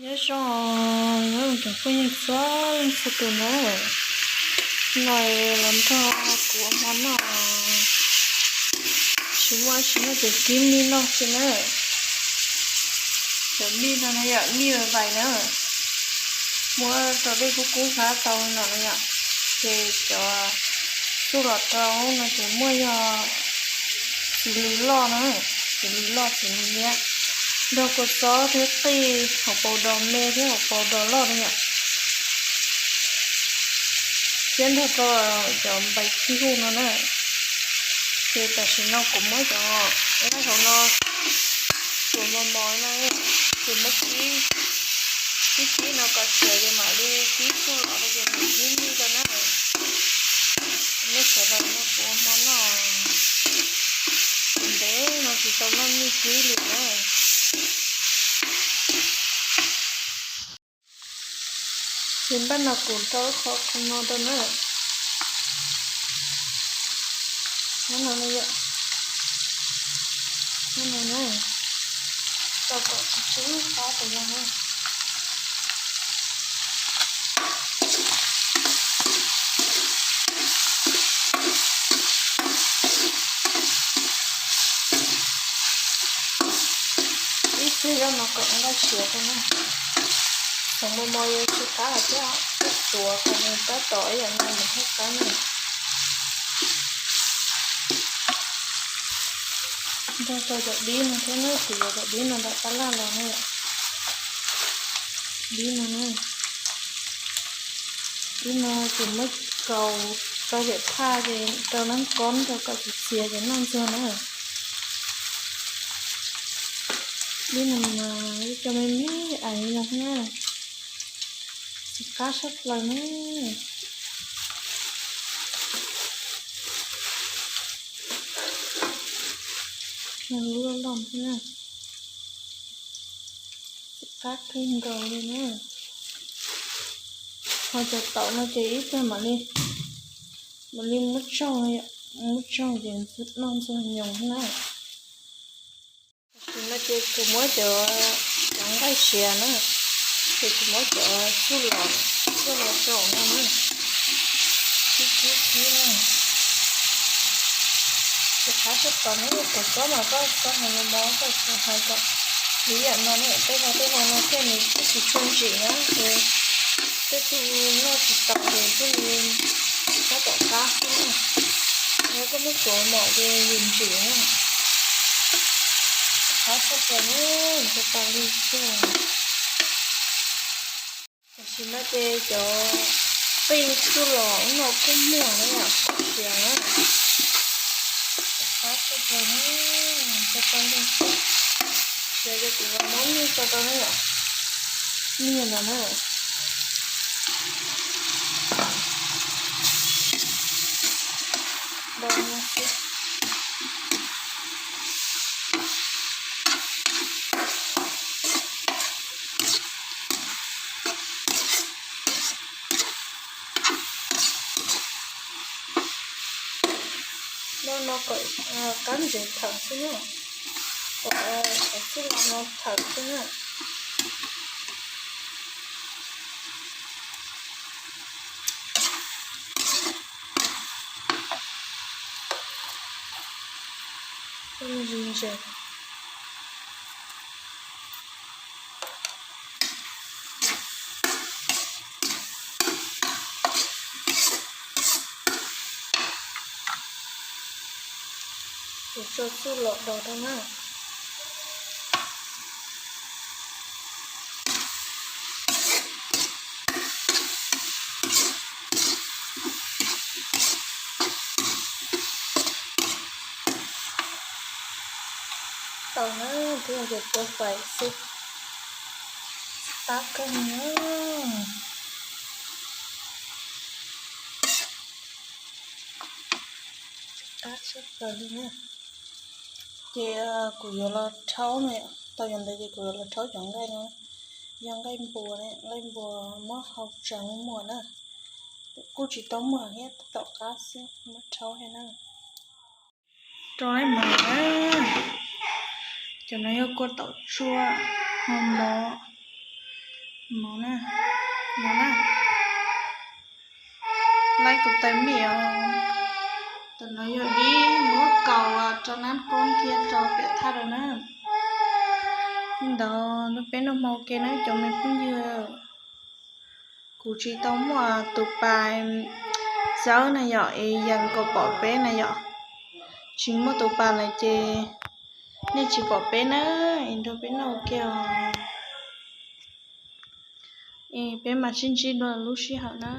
Nyob zoo cov phooj ywg txhua leej txhua tus na, no los nrog kuv ua hmo noj, tsis muaj tsis noj ces kib mij noj xwb na. Cov mij no na yom, mij vais vais na, muab rau dej kub kub hlab tau no na yom, ces cov txuj lom rau no ces muaj yog txiv lws loj na, txiv lws loj txiv lws liab, nrog kua txob thiab qij, hauv paus dos me thiab hauv paus dos loj na yom, thiab nrog rau cov npais kib huj no na. Ces tam sim no kuv muab cov nqaij hauv no tsuav mos mos na, ces muab kib, kib kib no kom siav ces mam li kib txuj lom rau ces mam kib mij rau na. Nej sawv daws no kuv ua hmo noj, kuv ntev no tsis tau noj mij kib li na. Ces npaj no kuv rau qhov no rau na. Nyob no, nyob no na, rau kom tsw tsw qab tus no na. Ib txhia zoj no kom nqaij siav rau na. Txhoov mos mos yuav tsis qab thiab, tuav kom nws tab tom ib yam no mas thiaj qab na. Nrog rau cov dib no thiab na, kuv yuav cov dib no nram tab laj los na. Dib no na, dib no ces muab kaus rau yam thaj ces rau nab kob rau kom txias txias ces noj ntxuag na. Dib no mas ib co me me ais li no thiab na, txiv qab sab plaws na. Lub loj loj thiab na, txiv qab kawg nkaus li na. Ho cov taum no ces ib pliag mam li, mam li muab tsaug, muab tsaug ces noj ntxuag nyoos na. Tam sim no ces kuv muab cov, cov nqaij siav na, ces kuv muab cov txuj lom, txuj lom tsaus no na, kib kib kib na. Ces qab tshaj plaws na, kua txob mas koj txhob hais mos mos, koj txhob hais kom li yam no na, tej no tej no no thiaj nws thiaj tsis tshua ntsim na, ces tej tug noj tsis tau ces thiaj li tab tom qab xwb na. Yog koj muab tsuav mos ces yus ntsim na. Qab tshaj plaws na, tshaj plaws li xwb. Tam sim no ces cov qij txuj lom no kuj muaj na yom, siav na. Qab tshaj plaws na, tshaj plaws li. Siav ces kuv muab mij tso rau na yom, mij no na. Ntau no xwb. Ntau no kom qab ntsev thawm xwb na, kom cov txuj lom no thawm xwb na. Zis ntses. Kuv tso txuj lom rau na. Tau na, twb yog ces tua fais xwb. Qab kawg na. Qab tshaj plaws li na. Ces kuv yuav los rhaub no, tau yog ntawd ces kuv yuav los rhaub cov nqaij no. Yog nqaij npua ne, nqaij npua muab hau tsa muag na. Kuj tsis tau muag thiab, tab tom qab xwb, muab rhaub thiab na. Rau laib mov na. Cov no yog kua taum tsuaj, ho mov, No na, no na, laib kuv tais mej os. Tam no yog dib muab kaus rau nab koob thiab rau piam thaj rau na. Li ntawd peb noj hmo ua ke na cov me phooj ywg. Kuv tsis tau muaj tus pas txawb na yom, es yeej kom pom peb na yom. Tsis muaj tus pas lawm ces nej tsis pom peb na, es nrog peb noj ua ke os. Es peb mam sib ntsib dua lub sij hawm na.